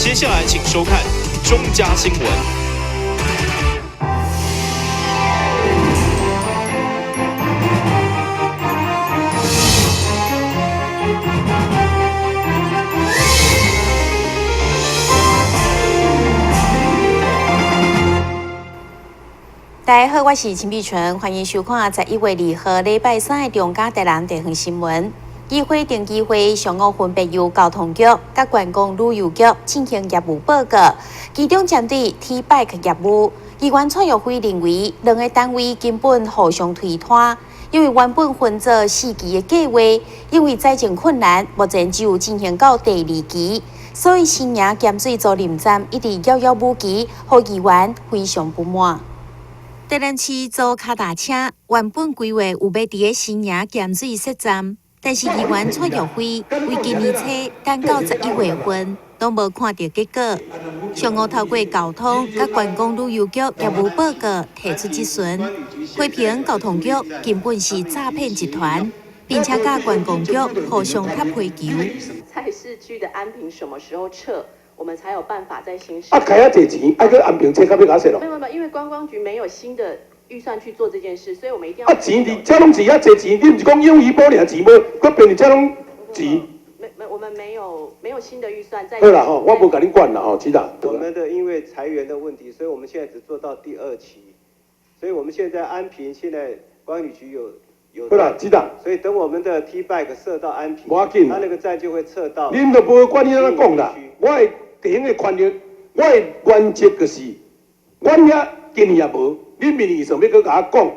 接下來請收看中嘉新聞。大家好，我是陳碧純，歡迎收看11月2號禮拜三的中嘉台南地方新聞。議會定期會上午分別由交通局、佮觀光旅遊局進行業務報告，其中針對 T-Bike 業務，議員蔡玉輝認為兩个單位根本互相推脫，因為原本分做四期的計劃，因為財政困難，目前只有進行到第二期，所以新營鹹水租賃站一直遙遙無期，予議員非常不滿。台南市租跤踏車原本規劃有欲佇咧新營鹹水設站，但是議員蔡玉輝為今年初等到11月份，攏無看著結果。上午透過交通佮觀光旅遊局業務報告提出質詢，批評交通局根本是詐騙集團，並且佮觀光局互相踢皮球。在市區的安平什麼時候撤？我們才有辦法在新市。啊，開遐濟錢，愛閣安平撤，較欲共設囉。沒有沒有，因為觀光局沒有新的預算去做這件事，所以我們一定要。啊，錢佇遮攏是遐濟錢，你毋是講養魚保爾錢無？閣變成遮攏錢。沒沒，我們沒有新的預算在。好啦吼，我無共恁管啦吼，市長。我們的因為裁員的問題，所以我們現在只做到第二期，所以我們現在安平現在觀旅局有。好啦，市長。所以等我們的 T bike 設到安平，無要緊，他那個站就會撤到。恁都無管你按怎講啦，我的地方的權力，我的原則就是，阮遐今年也無，恁明年預算欲閣共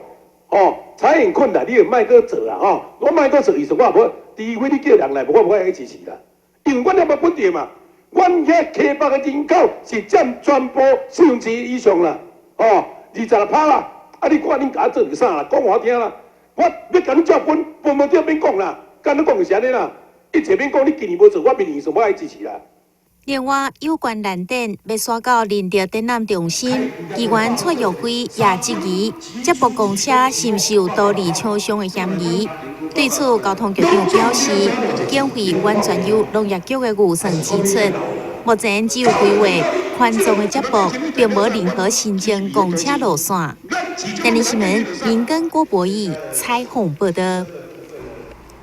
我講，吼，財源困難，你就莫閣做啦，吼，我莫閣做預算，我也無，除非你叫人來，無我無愛去支持啦，因為阮遐無本地嘛，阮遐溪北的人口是佔全部四分之一以上啦，吼，26%啦，啊，你看恁共我做啥啦？講我聽啦，我欲共恁照分，分無著免講啦，敢若講就是按呢啦，一切免講，你今年無做，我明年預算我愛支持啦。另外，有關藍電欲徙到仁德展覽中心，議員蔡玉輝也質疑接駁公車是毋是有多利廠商的嫌疑。對此，交通局長表示，經費完全由農業局的預算支出，目前只有規劃寬鬆的接駁，並無任何新增公車路線。台南新聞林根郭博義採訪報導。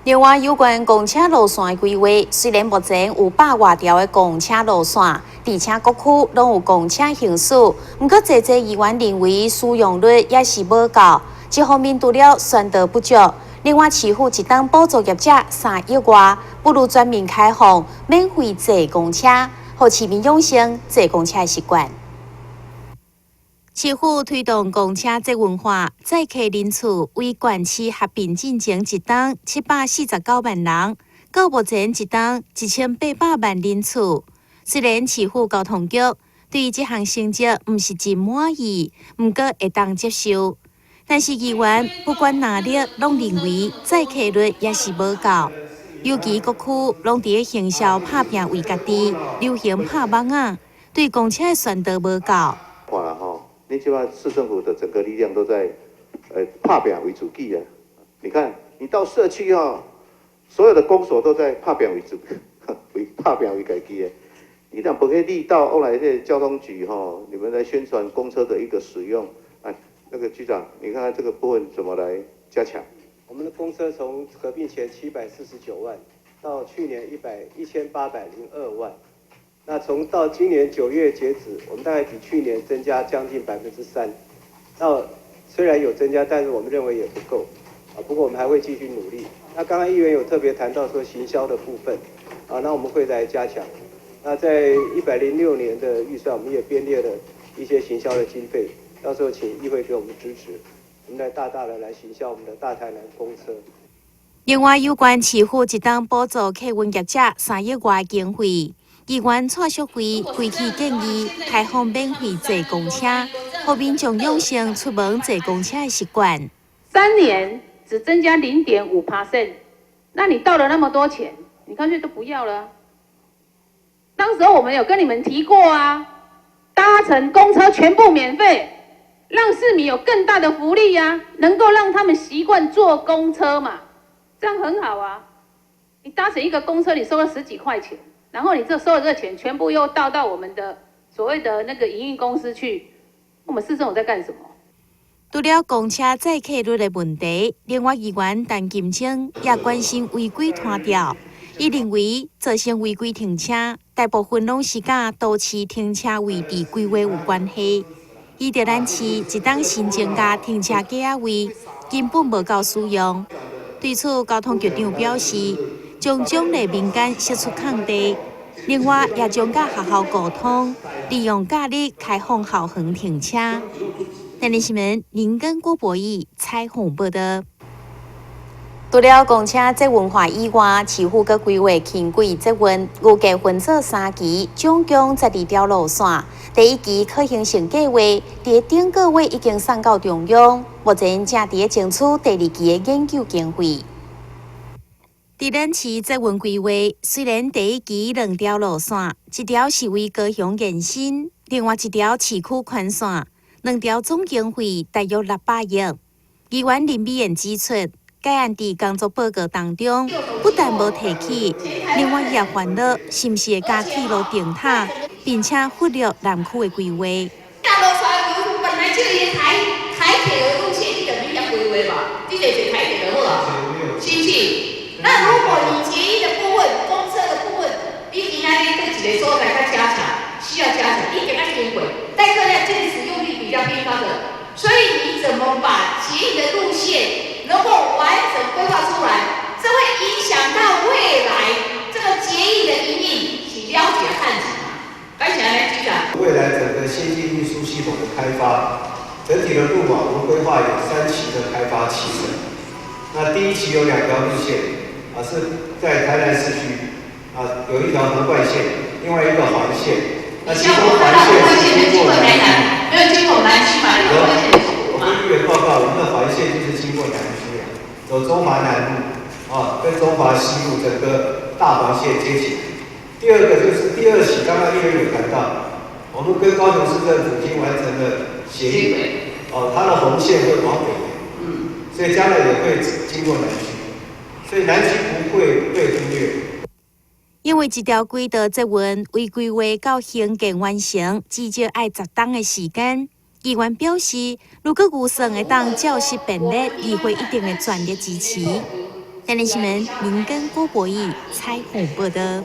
另外，有關公車路線的規劃，雖然目前有百外條的公車路線，而且各區攏有公車行駛，毋過濟濟議員認為使用率也是無夠，這方面除了宣導不足，另外市府一冬補助業者3億外，不如全面開放免費坐公車，予市民養成坐公車的習慣。市府推動公車捷運化，載客人次為縣市合併進前一冬749萬人，到目前一冬1800萬人次。雖然市府交通局對這項成績毋是真滿意，毋過會當接受。但是議員不管哪里，攏認為載客率也是無夠，尤其各區攏佇咧行銷拍拚為家己，流行拍網仔，對公車的宣導無夠。你這擺市政府的整個力量都在，拍拚為主計啊！你看，你到社區哦，所有的公所都在拍拚為主，為拍拚為家己的。你若無彼力道，後來這交通局吼，你們來宣傳公車的一個使用，哎，那個局長，你看看這個部分怎麼來加強？我們的公車從合併前749萬，到去年1802萬。那從到今年9月截止，我們大概比去年增加將近3%。那雖然有增加，但是我們認為也不夠，啊，不過我們還會繼續努力。那剛剛議員有特別談到說行銷的部分，啊，那我們會來加強。那在106年的預算，我們也編列了一些行銷的經費，到時候請議會給我們支持，我們來大大的來行銷我們的大台南公車。另外，有關市府一冬補助客運業者3億外經費。議員蔡淑慧提起建議，開放免費坐公車，予民眾養成出門坐公車的習慣。3年只增加0.5%，那你倒了那麼多錢，你乾脆都不要了。當時候我們有跟你們提過啊，搭乘公車全部免費，讓市民有更大的福利啊，能夠讓他們習慣坐公車嘛，這樣很好啊。你搭乘一個公車，你收了十幾塊錢。然後你這收的這個錢全部又倒到我們的所謂的那個營運公司去，我們市政府在幹什麼？除了公車載客率的問題，另外議員陳金青也關心違規拖吊。伊認為造成違規停車，大部分攏是佮都市停車位置規劃有關係。伊著咱市一冬新增加停車格仔位，根本無夠使用。對此，交通局長表示，將獎勵民間釋出空地，另外也將佮學校溝通，利用假日開放校園停車。台南新聞林根郭博義採訪報道。除了公車捷運化以外，市府閣規劃輕軌捷運，預計分做三期，總共12條路線。第一期可行性計劃佇頂個月已經送到中央，目前正佇咧爭取第二期的研究經費。佇咱市捷運規劃，雖然第一期兩條路線，一條是為高雄延伸，另外一條市區寬線，兩條總經費大約600億。議員林美燕指出，該案佇工作報告當中不但無提起，另外也煩惱是毋是會加鐵路釘塔，並且忽略南區的規劃。大路線本來就以台鐵的路線，你就免遐規劃嘛，你就坐台鐵就好啊，是毋是？那如果你捷運的部分、公車的部分，你今仔日對一個所在較加強，需要加強，一定愛經過，但是呢，這個使用率比較偏高的，所以你怎麼把捷運的路線能夠完整規劃出來，這會影響到未來這個捷運的營運，是了解漢子。感謝局長。未來整個先進運輸系統的開發，整體的路網我們規劃有三期的開發期程。那第一期有兩條路線，是在台南市區，有一條橫貫線，另外一個環線。那其中環線是經過南區，沒有經過南區嘛？我跟議員報告，我們的環線就是經過南區啊，走中華南路啊，跟中華西路整個大環線接起來。第二個就是第二期，剛剛議員有談到，我們跟高雄市政府已經完成了協議，哦，它的紅線會往北延，所以將來也會經過南區，所以南區不會被忽略。因為這條軌道捷運為規劃到興建完成，至少愛10冬的時間。議員表示，如果預算會當照實編列，議會一定會全力支持。台南新聞林根郭博義採訪報道。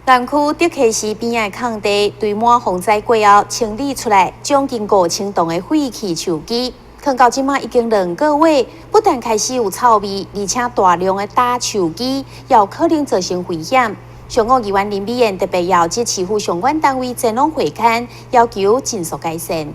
南區竹溪溪邊仔的空地，堆滿洪災過後清理出來，將近5000棟的廢棄樹枝，囥到這馬已經2個月，不但開始有臭味，而且大量的焦樹枝也有可能造成危險。上午議員林美燕特別邀集市府相關單位前往會勘，要求盡速改善。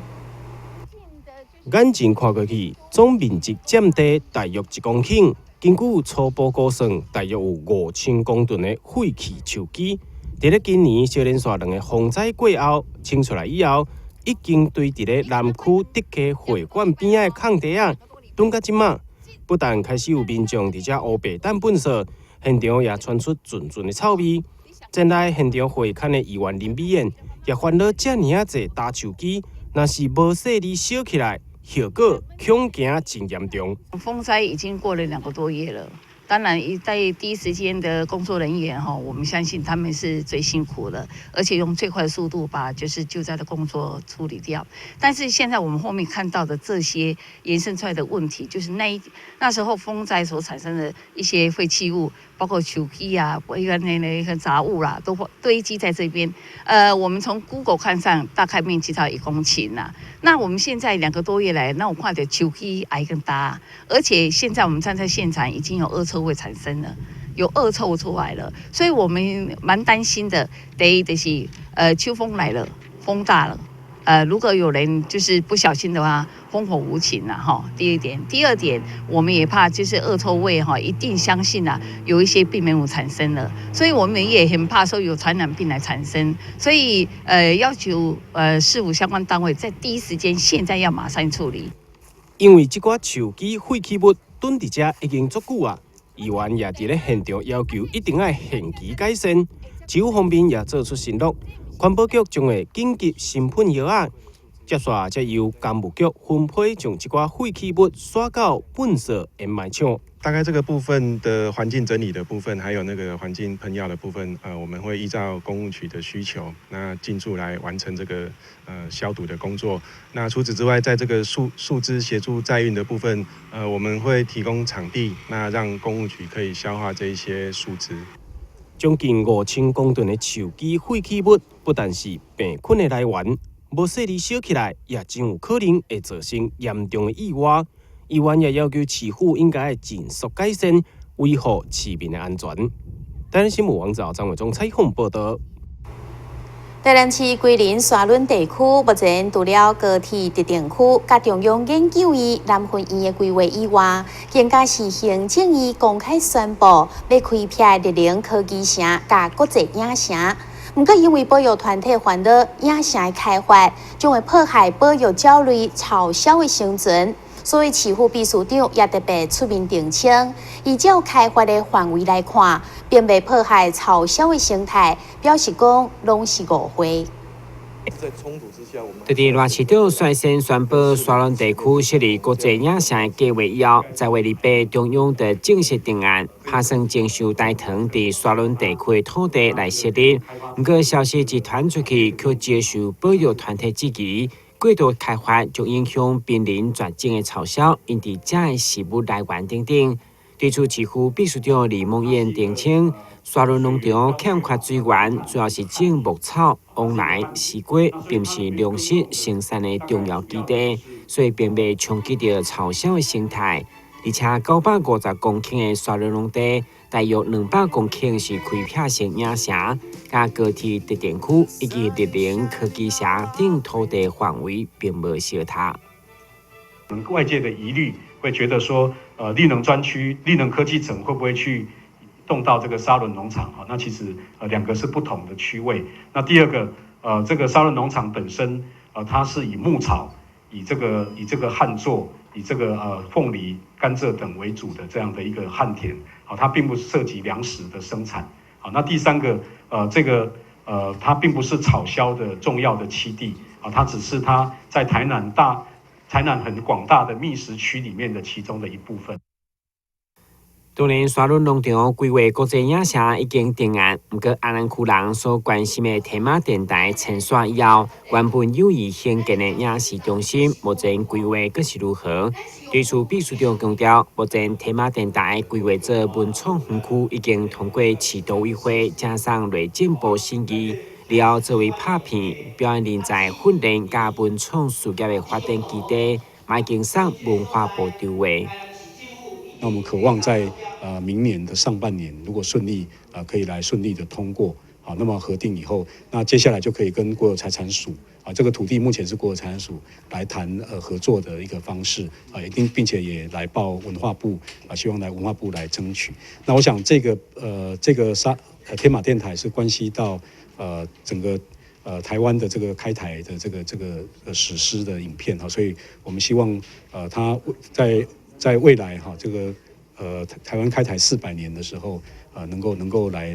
眼前看過去，總面積佔地大約1公頃，根據初步估算，大約有5000公噸的廢棄樹枝。佇咧今年小連續兩个洪災過後清出來以後，已經堆佇咧南區竹溪會館邊仔的空地仔，轉到這馬，不但開始有民眾佇遮烏白擲糞埽，現場也傳出陣陣的臭味。前來現場會勘的議員林美燕也煩惱遮爾仔濟焦樹枝，若是無細膩燒起來，後果恐驚真嚴重。風災已經過了2個多月了。當然，在第一時間的工作人員哈，我們相信他們是最辛苦的，而且用最快的速度把就是救災的工作處理掉。但是現在我們後面看到的這些延伸出來的問題，就是那時候風災所產生的一些廢棄物，包括樹枝啊、一個那個雜物啦，都堆積在這邊。我們從 Google 看上，大概面積到1公頃啦。那我們現在2個多月來，那我看著樹枝還更大，而且現在我們站在現場，已經有惡臭味產生了，有惡臭出來了，所以我們蠻擔心的。第一就是秋風來了，風大了，如果有人就是不小心的話，風火無情了哈。第一點，第二點，我們也怕就是惡臭味哈，一定相信啊，有一些病媒物產生了，所以我們也很怕說有傳染病來產生，所以要求市府相關單位在第一時間，現在要馬上處理。因為這寡樹枝廢棄物囤佇遮已經足久啊，議員也佇咧現場要求一定愛限期改善。市府方面也做出承諾，環保局將會緊急噴藥仔，接煞才由工務局分批將這寡廢棄物徙到糞掃掩埋場。大概這個部分的環境整理的部分，還有那個環境噴藥的部分，我們會依照工務局的需求，那進駐來完成這個消毒的工作。那除此之外，在這個樹枝協助載運的部分，我們會提供場地，那讓工務局可以消化這一些樹枝。將近5000公噸的樹枝廢棄物，不但是病菌的來源，無細膩燒起來，也真有可能會造成嚴重的意外。議員也要求市府應該盡速改善，維護市民的安全。台南新聞網站張偉忠採訪報導。台南市龜林沙崙地區目前除了高鐵特定區、佮中央研究院南分院的規劃以外，更加是行政院公開宣布欲開闢綠能科技城佮國際影城。毋過因為保育團體煩惱影城的開發將會破壞保育鳥類巢梟的生存，所以市府秘書長也特別出面澄清，依照開發的範圍來看，並袂破壞巢梟的生態，表示講攏是誤會。佇佇賴市長率先宣布沙崙地區設立國際影城的計劃以後，10月28中央就正式定案，拍算徵收大唐佇沙崙地區的土地來設立。毋過消息一傳出去，卻遭受保育團體質疑，過度開發將影響瀕臨絕種的巢梟，𪜶佇遮的食物來源等等。對此，市府秘書長李孟諺澄清，沙崙農場欠缺水源，主要是種牧草、黃梨、西瓜，並毋是糧食生產的重要基地，所以並袂衝擊著巢梟的生態。而且950公頃的沙崙農地，大約200公頃是開闢性影城，佮高鐵特定區以及綠能科技城等土地範圍並無相仝。外界的疑慮會覺得說，綠能專區、綠能科技城會不會去動到這個沙崙農場？哈，那其實兩個是不同的區位。那第二個，這個沙崙農場本身，它是以牧草、以這個旱作、以這個鳳梨、甘蔗等為主的這樣的一個旱田，好，它並不涉及糧食的生產。好，那第三個，這個它並不是草鴞的重要的棲地，啊，它只是它在台南很廣大的覓食區裡面的其中的一部分。當然，沙崙農場規劃國際影城已經定案，毋過阿南區人所關心的天馬電台遷徙以後，原本有意興建的影視中心，目前規劃閣是如何？對此，秘書長強調，目前天馬電台規劃做文創園區已經通過市都委會，呈送內政部審議。了後作為拍片、表演人才訓練佮文創事業的發展基地，嘛已經送文化部籌劃。那我們渴望在明年的上半年，如果順利，可以來順利的通過，好，那麼核定以後，那接下來就可以跟國有財產署啊，這個土地目前是國有財產署來談合作的一個方式啊，一定並且也來報文化部啊，希望來文化部來爭取。那我想這個沙天馬電台是關係到整個台灣的這個開台的這個史詩的影片哈，所以我們希望它在未來哈這個台灣開台400年的時候，能夠來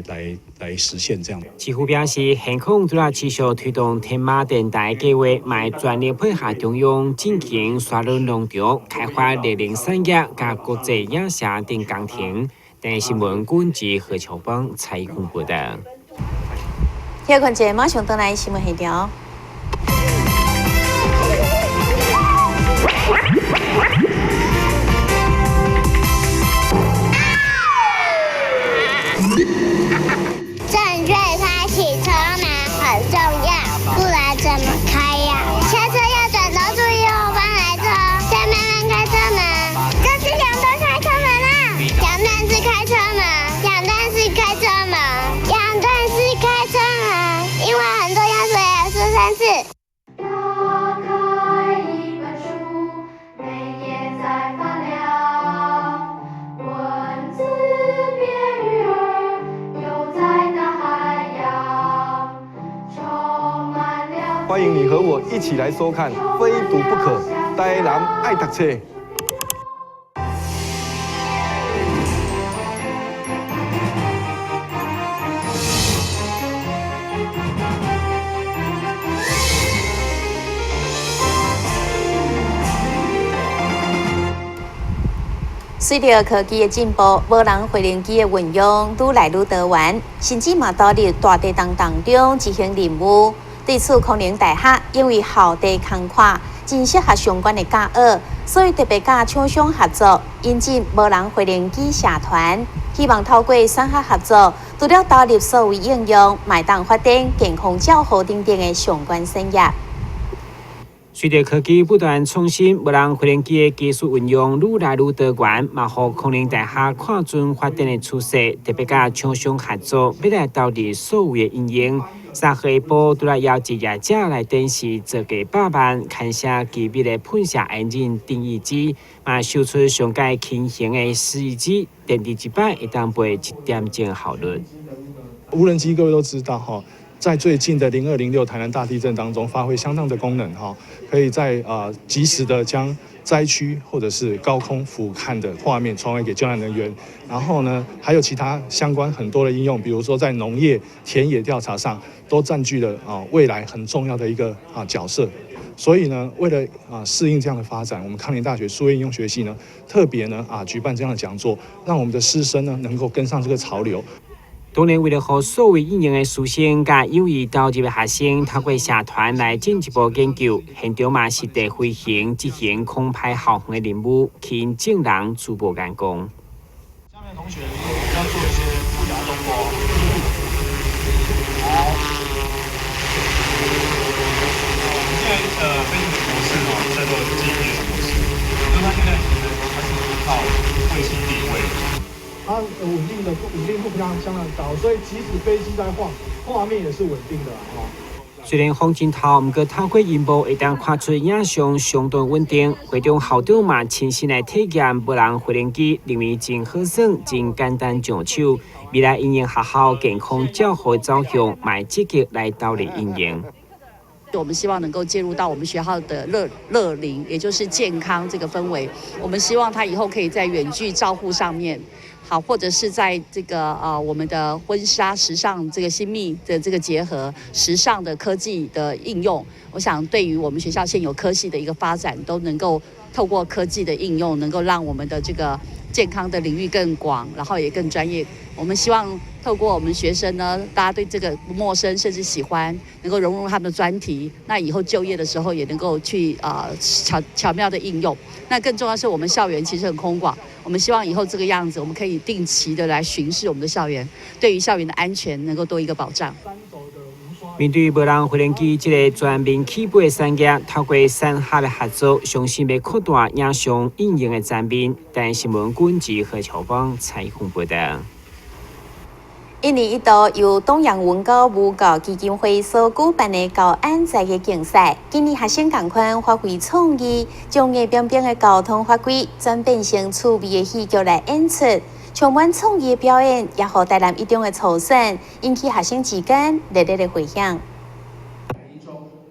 實現這樣。市府表示，現況除了持續推動天馬電台計劃，嘛全力配合中央進行沙崙農場開發綠能產業佮國際影城等工程。電視新聞軍記何秋芳採訪報導。歇睏者，馬上轉來新聞現場。正確開啟車門很重要，不然怎麼開呀？下車要轉頭注意後方來車，再慢慢開車門。這是兩段開車門啦，兩段式開車門，兩段式開車門，兩段式開車門，因為很重要，所以要說三次。打開一本書，每頁在發亮，文字變魚兒，游在大海洋，充滿了。歡迎你和我一起來收看《非讀不可》，台南愛讀冊。隨著科技的進步，無人飛行機的運用愈來愈多元，甚至嘛投入大地動當中執行任務。對此，康寧大學因為校地空曠，真適合相關的教學，所以特別佮廠商合作，引進無人飛行機社團，希望透過產學合作，除了投入數位應用，嘛會當發展健康照護等等的相關產業。隨著科技不斷創新，無人飛行機的技術運用愈來愈多元，嘛予康寧大學看準發展的趨勢，特別佮廠商合作，欲來投入數位的應用。3號下晡，拄來邀一業者來展示造價百萬、牽涉機密的噴射引擎定義機，嘛秀出上蓋輕型的司機，電池一擺會當飛一點鐘效率。無人機各位都知道哈，在最近的0206台南大地震當中，發揮相當的功能哈，可以在及時的將災區或者是高空俯瞰的畫面傳回給救難人員。然後呢，還有其他相關很多的應用，比如說在農業田野調查上，都佔據了未來很重要的一個角色。所以呢，為了適應這樣的發展，我們康寧大學數位應用學系呢，特別呢舉辦這樣的講座，讓我們的師生呢能夠跟上這個潮流。當然，為了予數位應用的師生佮有意投入的學生，透過社團來進一步研究，現場嘛實地飛行執行空拍校園的任務，吸引眾人注目眼光。下面同學要做一些不雅動作。好，我們現在飛行的模式哦，叫做 GPS 模式，那它現在其實它是依靠衛星定位。它穩定度非常相當高，所以即使飛機在晃，畫面也是穩定的啊。雖然風鏡頭，毋過透過螢幕會當看出影像相當穩定。會中校長嘛親身來體驗無人飛行機，認為真好耍，真簡單上手。未來因應學校健康照護走向，嘛會積極來投入應用。我們希望能夠介入到我們學校的樂齡，也就是健康這個氛圍。我們希望他以後可以在遠距照護上面，好，或者是在這個我們的婚紗時尚這個新秘的這個結合，時尚的科技的應用，我想對於我們學校現有科系的一個發展，都能夠透過科技的應用，能夠讓我們的這個健康的領域更廣，然後也更專業。我們希望透過我們學生呢，大家對這個不陌生，甚至喜歡，能夠融入他們的專題，那以後就業的時候也能夠去巧妙的應用。那更重要是我們校園其實很空廣，我們希望以後這個樣子，我們可以定期的來巡視我們的校園，對於校園的安全能夠多一個保障。面對無人飛行機這個全面起步的產業，透過產學的合作，相信欲擴大影像應用的層面。台視新聞軍事何秋芳採訪報道。一年一度由東洋文高文教基金會所舉辦的高安才藝競賽，今年學生仝款發揮創意，將硬邦邦的交通法規轉變成趣味的戲劇來演出，充滿創意的表演，也予台南一中的初選引起學生之間熱烈的迴響。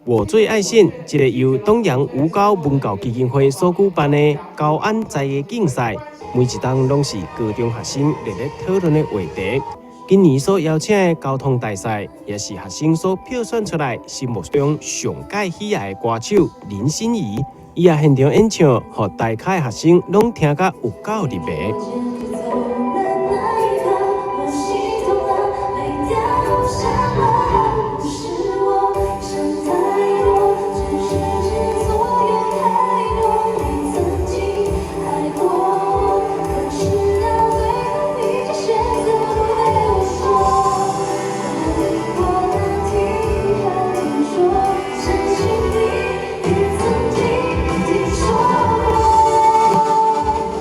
我最愛線，這個由東洋吳高文教基金會所舉辦的高安才藝競賽，每一冬攏是高中學生熱烈討論的話題。今年所邀請的交通大賽，也是學生所票選出來心目中上蓋喜愛的歌手林心怡，伊也現場演唱，予台下的學生攏聽甲有夠入迷。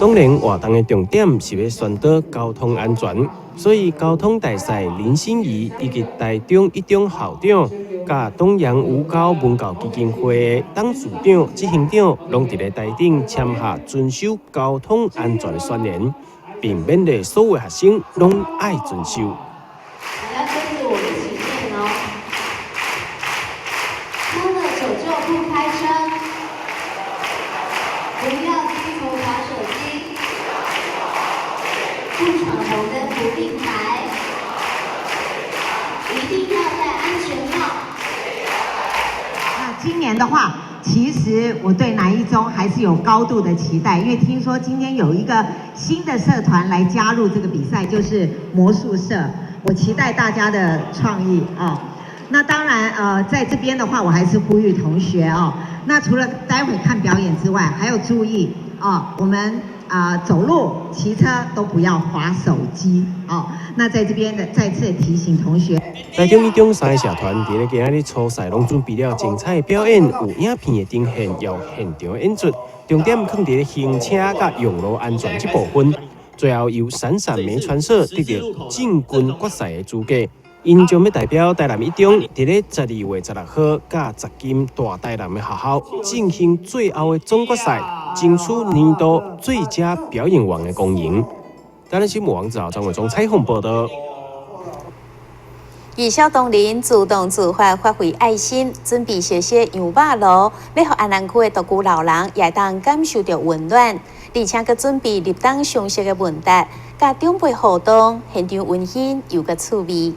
當然，活動的重點是欲宣導交通安全，所以交通大使林心怡以及台中一中校長、佮東洋吳高文教基金會的董事長、執行長，攏佇咧台頂簽下遵守交通安全的宣言，並勉勵所有學生攏愛遵守。要跟著我一起念哦。喝了酒就不開車，不要低頭滑手機，不闖紅燈不並排，一定要戴安全帽。那今年年的話，其實我對南一中還是有高度的期待，因為聽說今天有一個新的社團來加入這個比賽，就是魔術社。我期待大家的創意啊。那當然，在這邊的話，我還是呼籲同學哦。那除了待會看表演之外，還要注意哦，我們走路、騎車都不要滑手機哦。那在這邊的再次提醒同學。台中一中三个社團佇咧今仔日初賽攏準備了精彩的表演，有影片的呈現，有現場的演出，重點囥佇咧行車佮用路安全這部分。最後由閃閃媒傳社得著進軍決賽的資格，𪜶將欲代表台南一中，佇咧12月16號佮十間大台南的學校進行最後的總決賽，爭取年度最佳表演王的光榮。台南新聞網張偉忠採訪報導。義消同仁主動自發發揮愛心，準備小小羊肉爐，欲予安南區的獨居老人也會當感受著溫暖。而且閣準備立冬常食的問答，佮長輩互動，現場溫馨又閣趣味。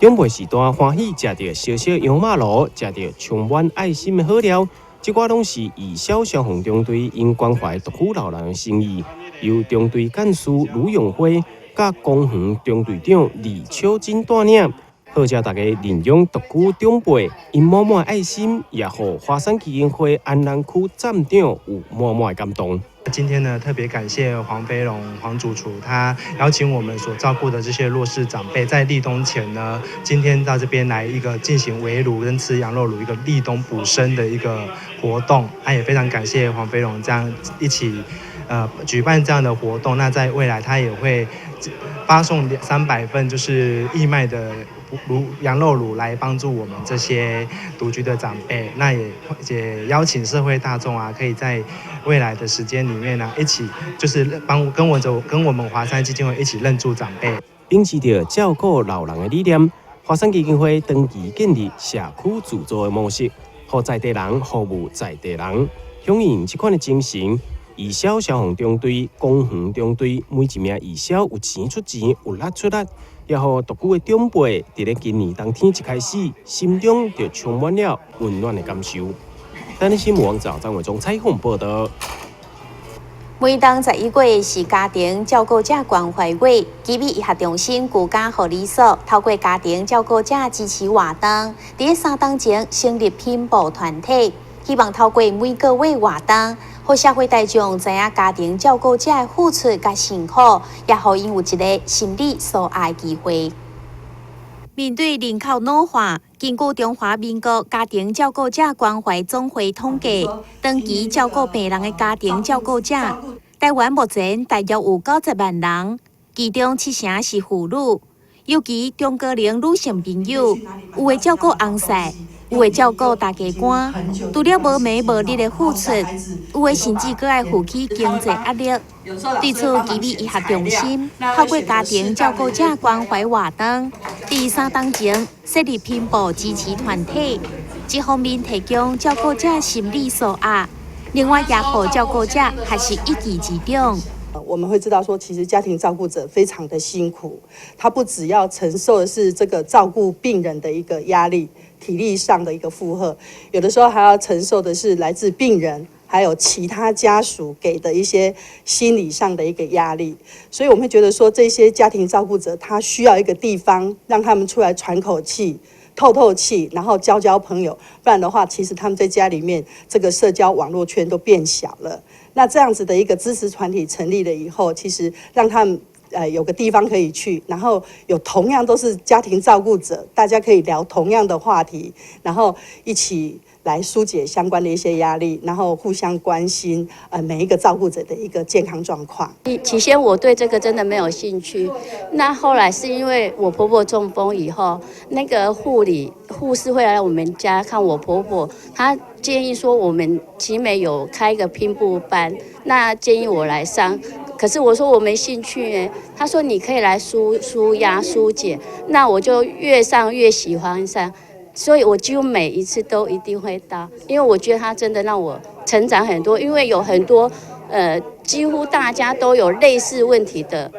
長輩時代歡喜食著小小羊肉爐，食著充滿愛心的好料，這寡攏是義消消防中隊𪜶關懷獨居老人的心意。由中隊幹事盧永輝佮公園中隊長李秋金帶領，號召大家認養獨居長輩，𪜶滿滿愛心，也予華山基金會安南區站長有滿滿的感動。今天呢，特別感謝黃飛龍黃主廚，他邀請我們所照顧的這些弱勢長輩，在立冬前呢，今天到這邊來一個進行圍爐跟吃羊肉爐一個立冬補身的一個活動。也非常感謝黃飛龍這樣一起，舉辦這樣的活動。那在未來，他也會發送300份就是義賣的爐羊肉爐來幫助我們這些獨居的長輩。那也邀請社會大眾啊，可以在未來的時間裡面呢，一起就是幫跟我走，跟我們華山基金會一起認住長輩。秉持著照顧老人的理念，華山基金會長期建立社區自助的模式，予在地人服務在地人，響應這款的精神。義消消防中隊、公園中隊，每一名義消有錢出錢，有力出力，也予獨居的長輩，佇咧今年冬天一開始，心中就充滿了溫暖的感受。台南新聞網站張偉忠採訪報導。每當11月是家庭照顧者關懷月，奇美醫學中心居家護理所透過家庭照顧者支持活動，佇3冬前成立拼布團體，希望透過每個月活動，予社會大眾知影家庭照顧者的付出佮辛苦，也予𪜶有一个心理紓壓的機會。面對人口老化，根據中華民國家庭照顧者關懷總會統計，長期照顧病人的家庭照顧者，台灣目前大約有90萬人，其中七成是婦女，尤其中高齡女性朋友，有的照顧翁婿，有的照顧大家官，除了無暝無日的付出，有的甚至閣愛負起經濟壓力。對此，奇美醫學中心透過家庭照顧者關懷活動，佇3冬前設立拼布支持團體，一方面提供照顧者心理紓壓，另外也予照顧者學習一技之長。我們會知道說，其實家庭照顧者非常的辛苦，他不只要承受的是這個照顧病人的一個壓力、體力上的一個負荷，有的時候還要承受的是來自病人還有其他家屬給的一些心理上的一個壓力。所以我們會覺得說，這些家庭照顧者他需要一個地方，讓他們出來喘口氣、透透氣，然後交交朋友。不然的話，其實他們在家裡面這個社交網絡圈都變小了。那這樣子的一個支持團體成立了以後，其實讓他們有個地方可以去，然後有同樣都是家庭照顧者，大家可以聊同樣的話題，然後一起來紓解相關的一些壓力，然後互相關心每一個照顧者的一個健康狀況。起先我對這個真的沒有興趣，那後來是因為我婆婆中風以後，那個護理護士會來我們家看我婆婆，她建議說我們奇美有開一個拼布班，那建議我來上。可是我說我沒興趣呢，他說你可以來紓壓紓解，那我就越上越喜歡上，所以我幾乎每一次都一定會到，因為我覺得他真的讓我成長很多，因為有很多幾乎大家都有類似問題的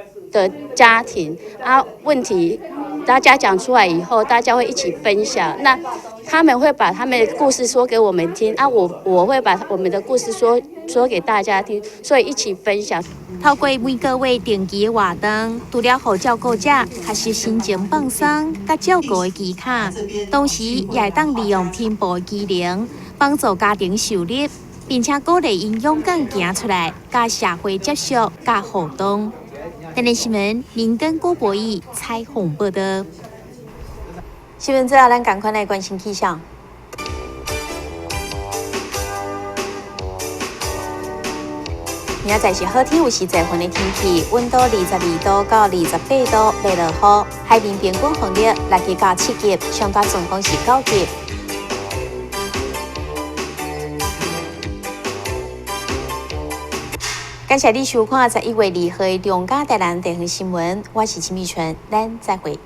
家庭啊，問題大家講出來以後，大家會一起分享。那他們會把他們的故事說給我們聽，啊，我會把我們的故事說給大家聽，所以一起分享。透過每個月定期的活動，除了予照顧者學習心情放鬆、佮照顧的技巧，同時也會當利用拼布的機能，幫助家庭收入，並且鼓勵𪜶勇敢行出來，佮社會接觸、佮互動。台南新聞林根郭博義採訪報導。新聞最後，咱趕快來關心氣象。明仔載是好天，有時濟雲的天氣，溫度22度到28度，袂落雨。海面平均風力6級到7級，上大陣風是9級。感謝你收看11月2號的中嘉台南地方新聞，我是秦美純，咱再會。